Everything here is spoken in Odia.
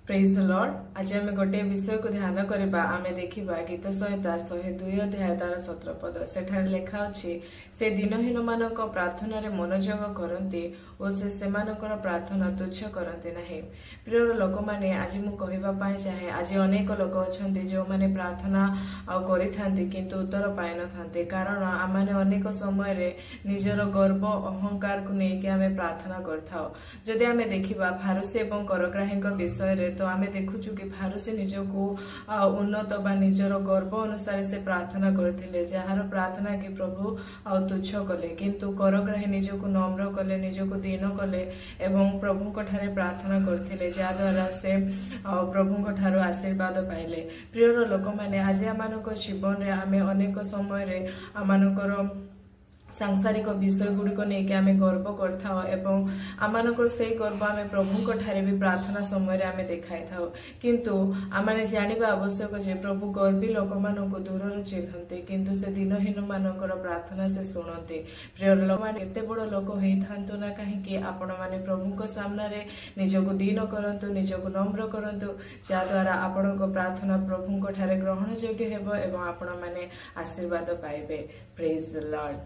ପ୍ରେଜ୍ ଦ ଲର୍ଡ। ଆଜି ଆମେ ଗୋଟିଏ ବିଷୟକୁ ଧ୍ୟାନ କରିବା। ଆମେ ଦେଖିବା ଗୀତ ସଂହିତା 102 ଅଧ୍ୟାୟ ତାର 17 ପଦ। ସେଠାରେ ଲେଖା ଅଛି, ସେ ଦୀନହୀନମାନଙ୍କ ପ୍ରାର୍ଥନାରେ ମନୋଯୋଗ କରନ୍ତି ଓ ସେ ସେମାନଙ୍କର ପ୍ରାର୍ଥନା ତୁଚ୍ଛ କରନ୍ତି ନାହିଁ। ପ୍ରିୟର ଲୋକମାନେ, ଆଜି ମୁଁ କହିବା ପାଇଁ ଚାହେଁ, ଆଜି ଅନେକ ଲୋକ ଅଛନ୍ତି ଯେଉଁମାନେ ପ୍ରାର୍ଥନା ଆଉ କରିଥାନ୍ତି କିନ୍ତୁ ଉତ୍ତର ପାଇନଥାନ୍ତି। କାରଣ ଆମମାନେ ଅନେକ ସମୟରେ ନିଜର ଗର୍ବ ଅହଙ୍କାରକୁ ନେଇକି ଆମେ ପ୍ରାର୍ଥନା କରିଥାଉ। ଯଦି ଆମେ ଦେଖିବା ଫାରୁସୀ ଏବଂ କରଗ୍ରାହୀଙ୍କ ବିଷୟରେ, ତ ଆମେ ଦେଖୁଛୁ କି ଫାରୁସୀ ନିଜକୁ ଉନ୍ନତ ବା ନିଜର ଗର୍ବ ଅନୁସାରେ ସେ ପ୍ରାର୍ଥନା କରିଥିଲେ, ଯାହାର ପ୍ରାର୍ଥନା କି ପ୍ରଭୁ ଆଉ ତୁଚ୍ଛ କଲେ। କିନ୍ତୁ କରଗ୍ରାହୀ ନିଜକୁ ନମ୍ର କଲେ, ନିଜକୁ ଦୀନ କଲେ ଏବଂ ପ୍ରଭୁଙ୍କ ଠାରେ ପ୍ରାର୍ଥନା କରିଥିଲେ, ଯାହାଦ୍ୱାରା ସେ ପ୍ରଭୁଙ୍କ ଠାରୁ ଆଶୀର୍ବାଦ ପାଇଲେ। ପ୍ରିୟର ଲୋକମାନେ, ଆଜି ଆମମାନଙ୍କ ଜୀବନରେ ଆମେ ଅନେକ ସମୟରେ ଆମମାନଙ୍କର ସାଂସାରିକ ବିଷୟ ଗୁଡ଼ିକ ନେଇକି ଆମେ ଗର୍ବ କରିଥାଉ ଏବଂ ଆମମାନଙ୍କର ସେଇ ଗର୍ବ ଆମେ ପ୍ରଭୁଙ୍କ ଠାରେ ବି ପ୍ରାର୍ଥନା ସମୟରେ ଆମେ ଦେଖାଇଥାଉ। କିନ୍ତୁ ଆମମାନେ ଜାଣିବା ଆବଶ୍ୟକ ଯେ ପ୍ରଭୁ ଗର୍ବୀ ଲୋକମାନଙ୍କୁ ଦୂରରୁ ଚିହ୍ନନ୍ତି, କିନ୍ତୁ ସେ ଦୀନହୀନ ମାନଙ୍କର ପ୍ରାର୍ଥନା ସେ ଶୁଣନ୍ତି। ପ୍ରିୟ ଲୋକମାନେ, କେତେ ବଡ଼ ଲୋକ ହେଇଥାନ୍ତୁ ନା କାହିଁକି, ଆପଣମାନେ ପ୍ରଭୁଙ୍କ ସାମ୍ନାରେ ନିଜକୁ ଦୀନ କରନ୍ତୁ, ନିଜକୁ ନମ୍ର କରନ୍ତୁ, ଯାହାଦ୍ୱାରା ଆପଣଙ୍କ ପ୍ରାର୍ଥନା ପ୍ରଭୁଙ୍କ ଠାରେ ଗ୍ରହଣଯୋଗ୍ୟ ହେବ ଏବଂ ଆପଣମାନେ ଆଶୀର୍ବାଦ ପାଇବେ। Praise the lord.